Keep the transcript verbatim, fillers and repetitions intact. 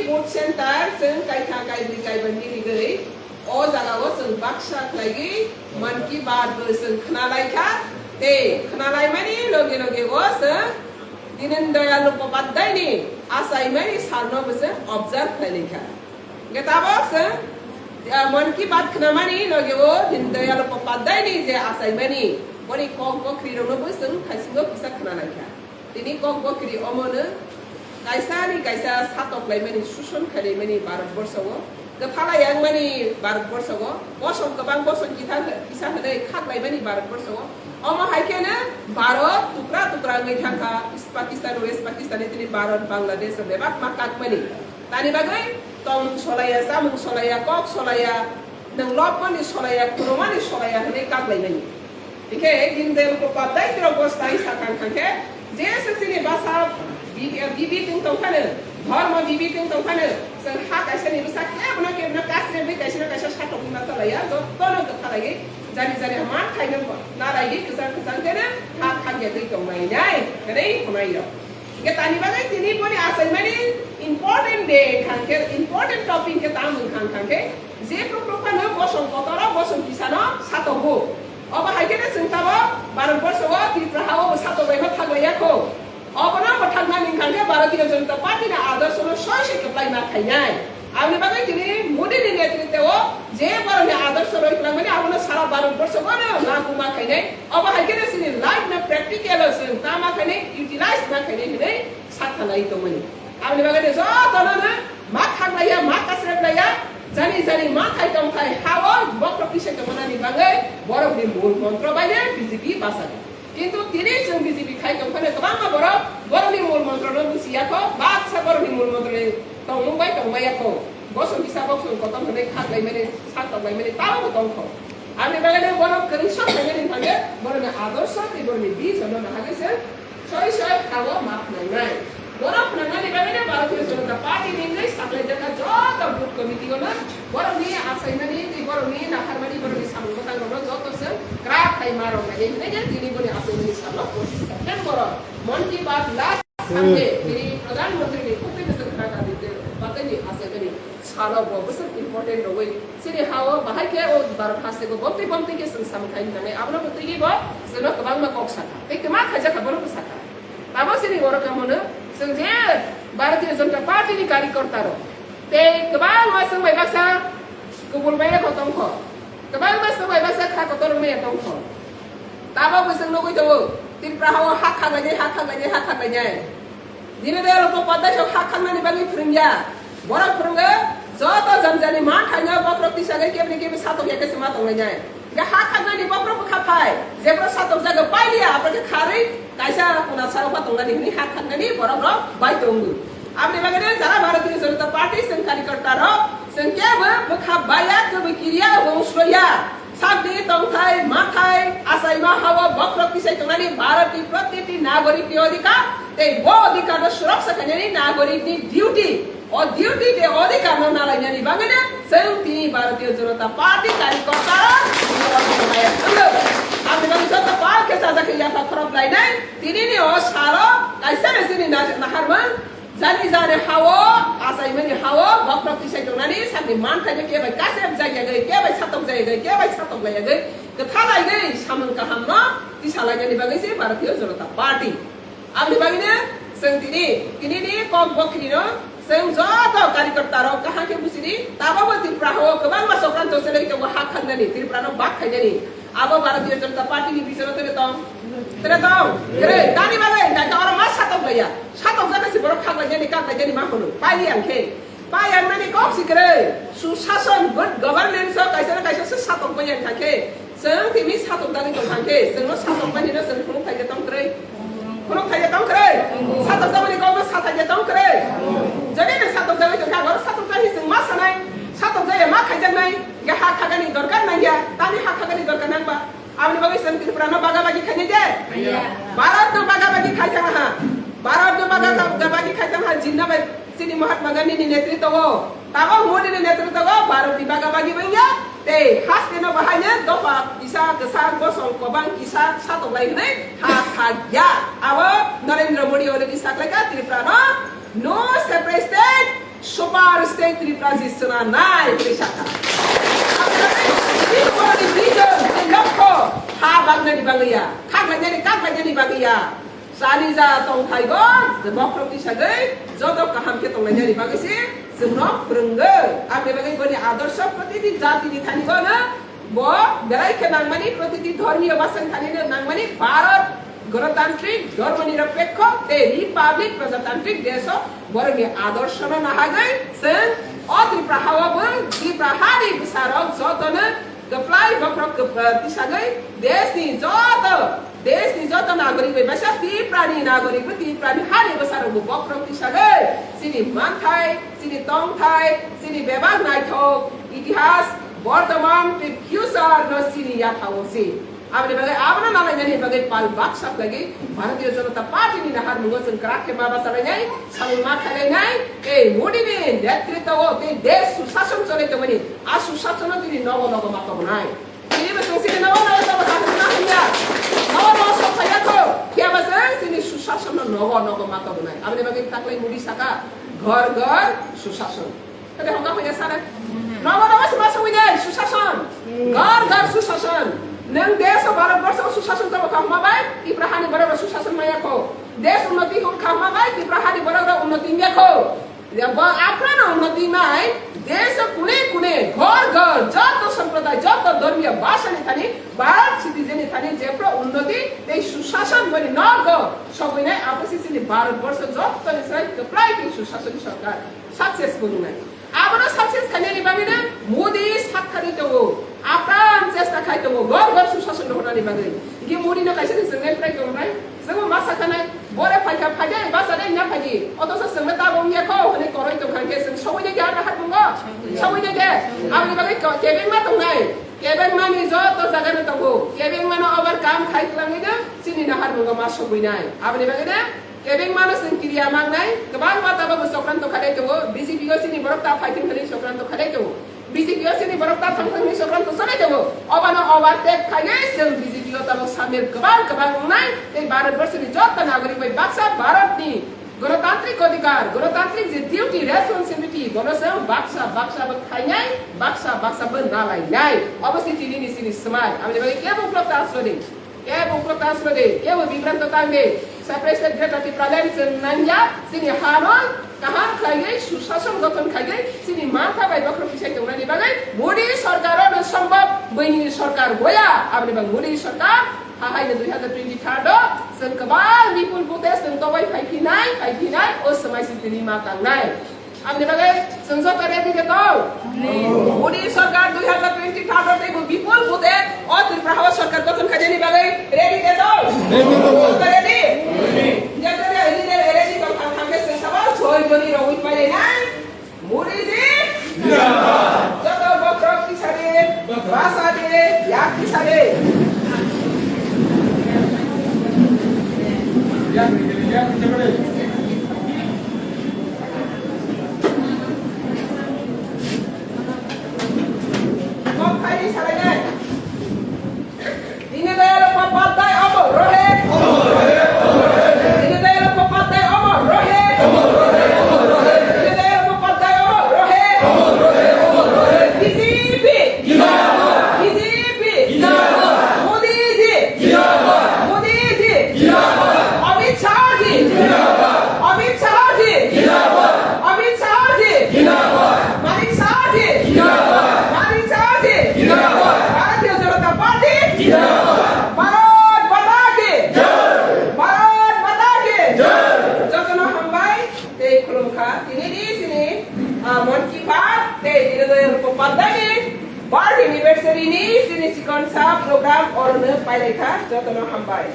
Food center chwng kaitha kaibwi kaiba ni rigwi o jaga o chwng baksa khlaigwi Mann Ki Baat bo chwng khna lai kha. Tei khna lai mani loge loge o chwng Deen Dayal Upadhyay ni achaimani salno bo chwng observe khlai lai kha. Hwnkhe tabok chwng, ah, Mann Ki Baat khna mani loge o Deen Dayal Upadhyay ni je achaimani boni kok bo khri rokno bo chwng thaisingo kisa khna lai kha. Tini kok bokri omono kaisa ni kaisa satok laimani, suson khailaimani Bharat borsho o, kwphala yangmani Bharat borsho o, bosom kwbang bosom kisa, kisa hwnwi khak laimani Bharat borsho o. Omo hai kheno Bharat tukra tukra wngwi thangkha, East Pakistan, West Pakistan, tini Bharat, Bangladesh bebak ma kakmani. Tani bagwi tongmung solaiya, chamung solaiya, kok solaiya, nwng lobmani solaiya, khulumani solaiya hwnwi kak laimani. Hingkhe Deen Dayal Upadhyay tirok bo sai sakang kha khe, je se chini basa bibi, bibi tong tong phano, dhormo bibi tong tong phano, chwng ha kaisa ni bwsa kebono kebono kasre bwi kaisa no kaisa satok wngma chalaiya, jotono kwthalaiwi jani jani man khaino naraigwi kwchang kwchang kheno ha khakya twi tonglainai hwnwi hwnwi rok. Hingkhe tani bagwi tini boni achaimani important day kha khe, important topic khe tamo wngkha kha khe, je program phano bosong kotoro bosong kisano satogo. Obo hai kheno chwng tabok Bharat borsho o Tripura ha o bo satoglaima thaglaiya kho. Obono bo thangna ningkha khe Bharatiya Janata Party ni adorsho no soi soi kwplai ma khainai. Aboni bagwi tini Modi ni netritwo o je borokni adorsho roi kwlangmani abono sara Bharat borsho o no lagu ma khainai. Obo hai kheno chini life no practical o chwng tama khainai, utilize ma khainai hwnwi sakhalai tongmani. Aboni bagwi no jotono no ma khaklaiya, ma kasreplaiya, jani jani ma khai tongthai ha o bokhorok tisai tongmani bagwi borokni mul montro bai no B J P bachadi. Kintu tini chwng B J P khai tongphano kwbangma borok borokni mul montrono buchiya kho, baksa borokni mul montroni tongmung bai tongmaya kho. Bosong kisa bosong kotor hwnwi khaklaimani, saktokhlaimani tamo bo tong kho. Aboni bagwi no borok kwrwi sok khaimani thangwi borokni adorsho tei borokni vision no nahagwi se soi soi ha o ma phwnangnai. Borok phwnangnani bagwi no Bharatiya Janata Party ni wngwi saklaijakha joto booth committee o no borokni achaimani tei borokni naharmani borokni samung bwtang rokno joto se kwrak khai ma rwknai hwnwi no tini boni achaimani salo pochis September o Mann Ki Baat last Sunday tini Pradhan Mantri ni Upendra Singh Khanna ni bagwi ni achaimani salo bo bwswk important rwui chini ha o bahai khe o Bharat haste o bomtwi bomtwi khe chwng samung khai nangnai abono bo twiwi bo chwngno kwbangma kok sakha tei kwma khaijakha bono bwsakha. Tamo chini borok kamono chwng je Bharatiya Janata Party ni karikorta rok tei kwbangma chwng bai baksa kubul bai rokho tongkho, kwbangma chwng bai baksa kha kotor wngmaya tongkho. Tabok bo chwng nugui tongo, Tripura ha o ha khaglainai, ha khaglainai, ha khaglainai. Dini de rok patta chok ha khagnani bagwi phwrwngya. Borok phwrwngo, joto jani jani man thaino bokhorok tisagwi kebni kebni satok ya khe se ma tonglainai. Ga ha khagnani bokhorok bwkha phai, jephru satok jaga pailiya, aphro khe kharwi kaisa kuna sarok pha tongnani hwnwi ha khagnani borok rok bai tongo. Aboni bagwi no jara Bharatiya Janata Party chwng karikorta rok, chwng kebo bwkha baiya, kebo kiriya, wng sloya. Sakni tongthai, mathai, achaima ha o bokhorok tisai tongnani Bharatni protiti nagorikni odhikar, tei bo odhikarno suraksha khainani nagorikni duty. O duty tei odhikarno nalainani bagwino chwng tini Bharatiya Janata Party karikorta rok tini o thangwi thangwi. Aboni bagwi joto pal khe sajak khe yapha khorok lainai. Tinini o salo kaisa no chini na-, naharmung Jani jani ha o, achaimani ha o, bokhorok tisai tongnani sakni manthaino kebai kasep jagwi, kebai satok jagwi, kebai satok laiyagwi, kwtha laigwi samung kahamno tisa lainani bagwi se Bharatiya Janata Party. Aboni bagwino chwng tini, tinini kok bokhirino chwng joto karikortarok kaham khe buchidi, tabokbo Tripura ha o kwbangma chokranto chelai tongo ha khangnani, Tripurano bak khainani. Abo Bharatiya Janata Party ni bisoro tere tong. Tere tong. Tere tani bagwi, na ta oro ma satok laiya. Satok jana si borok khak laijani, kak laijani ma hunu. Pai yang khe. Pai yang nani kok si kere. Susason, good governance o kaisa na kaisa se satok pai yang kha khe. Chwng tini satok dani tong kha khe. Chwng no satok pai ni no chwng khuluk thai tong tere. Khuluk thai tong tere. Satok jabani kok no sathai tong tere. Jani no satok jagwi tong kha, oro satok jani chwng ma sanai. Satok jaya ma khaijaknai. Hingke ha khagani dorkar nangya, tani ha khagani dorkar nangba. Aboni bagwi chwng Tripura no baga bagi khainai de? Nangya. Bharat no baga bagi khai thang ha. Bharat no baga ka-, bagi khai thang ha, jinna bai chini Mahatma Gandhi ni netritwo o. Tabo Modi ni netritwo o, Bharat ni baga bagi bangya. Tei haste no bahai no dopha kisa, kwsa, bosong, kobang kisa, satok lai hwnwi ha khagya. Abo Narendra Modi already saklaika Tripura no, no separate state, super Tripura si swnamnai hwnwi sakha. Tripura ni vision, tei lokho, ha bagnani bagwi ya, khaklainani, kaklainani bagwi ya. Chani ja tongthai go, bokhorok tisagwi joto kaham khe tonglainani bagwi se chwngno phwrwngwi. Aboni bagwi boni adorsho protiti jatini thani go no bo belai khe nangmani, protiti dhormiyo bwsani thani no nangmani Bharat Ganatantrik dhormo nirapekho tei Republic Prajatantrik desh o borokni adorshono nahagwi chwng o Tripura hao bo Tripura hani bwsarok jotono kwplai bokhorok kwp-, tisagwi deshni joto, deshni joto nagorik bai baisa Tripurani nagorik bo Tripurani hani bwsarok bo bokhorok tisagwi chini manthai, chini tongthai, chini bebak naithok itihas, bortoman tei future no chini yathao si. Aboni bagwi abono nalainani bagwi pal baksa khlaiwi Bharatiya Janata Party ni naharmungo chwng kwrak khe ma bachalainai, samung ma khailainai, tei Modi ni netritwo o tei desh sushason cholai tongmani a sushasono tini nogo nogo ma tobonai. Tini bo chwng chini nogo nogo tobo kha hwnma hwnya. Nogo nogo sok phaiya kho, phiya ba chwng chini sushasono nogo nogo ma tobonai. Aboni bagwi taklai Modi saka, "Ghar ghar sushason." Tade hongka hoya sare. Nogo nogo sima songwi nai, susason. Gar gar susason. Nang desh o Bharat borsho o susason tabo kha hwnma bai, Tripura hani borok rok susason maya kho. Desh unnoti hwn kha hwnma bai, Tripura hani borok rok unnoti wngya kho. Ya ba aphano unnoti nai, desh o kune kune, ghor ghor, joto sampradaya, joto dhormiya bhasha ni thani, Bharat citizen ni thani jephru unnoti tei susason boni nogo sogwi nai, abo se chini Bharat borsho joto ni sai kwplai tei susason ni sorkar. Successful wngnai. Abono success khainani bagwino Modi sakthani tongo, apran chesta khai tongo, gor gor susason rwnani bagwi. Hingke Modi no kaisa se chwngnai prai tongnai, chwngno ma sakhanai, bore phaikha phaidi, bachadi wngya phaidi, otoso chwngno tabok wngya kho hwnwi koroi tongkha hingke chwng sogwi nai khe ano hapmungo, sogwi nai khe, aboni bagwi ko-, kebengma tongnai, kebengmani joto jagano tongo, kebengmano overcome khai twlangwino chini naharmungo ma sogwinai, aboni bagwino. Kebengmano chwng kiriya mangnai, kwbangma tabukbo chokranto khalai tongo, B J P o chini borok ta phaithwng hwnwi chokranto khalai tongo, B J P o chini borok ta thangthwng hwnwi chokranto chalai tongo, obano overtake khaiwi chwng B J P o tabuk samir kwbang kwbang wngnai, tei Bharat borchoni joto nagorik bai baksa Bharatni gonotantrik odhikar, gonotantrik je duty, responsibility, bono chwng baksa baksa bo khainai, baksa baksa bo nalainai, obo se tinini chini swmai, aboni bagwi kebo uklok ta aswk di. Kebo uklok ta aswk di, kebo bibranto tang di. Separate State Greater Tipraland chwng nangya, chini hano kaham khlaiwi, susason gothon khlaiwi, chini mantha bai bokhorok tisai tongnani bagwi Modi sorkar no sombhob, buini sorkar boya, aboni bagwi Modi sorkar hahaino dui hazar twenty third o chwng kwbang bipul vote chwng toboi phai phinai, phai phinai, o swmai si tini ma tangnai. Aboni bagwi chwng joto ready de tong? Modi sarkar dui hazar twenty third o teibo bipul vote o Tripura hao sarkar gothon khainani bagwi ready de tong? Joto ready? Joto ready de, ready tong thang thang khe chwng sabo joy joni rogwi pailainai. Modi ji! Joto bokhorok tisari, basadi, yak tisari. Kok phaidi salainai. Dindayal Upadhyay amar rahe. Dindayal Upadhyay amar rahe. Dindayal Upadhyay amar rahe. B J P. B J P. Modi ji. Modi ji. Amit Shah ji. Amit Shah ji. Amit Shah ji. Manik Shah ji. Manik Shah ji. Bharatiya Janata Party. Bharat Mata ki. Bharat Mata ki. Jotono hambai tei khulumkha. Tini di sini, ah, Mann Ki Baat tei Dindayal Upadhyay ni birth anniversary ni sini chikon sa program orono pailaikha. Jotono hambai.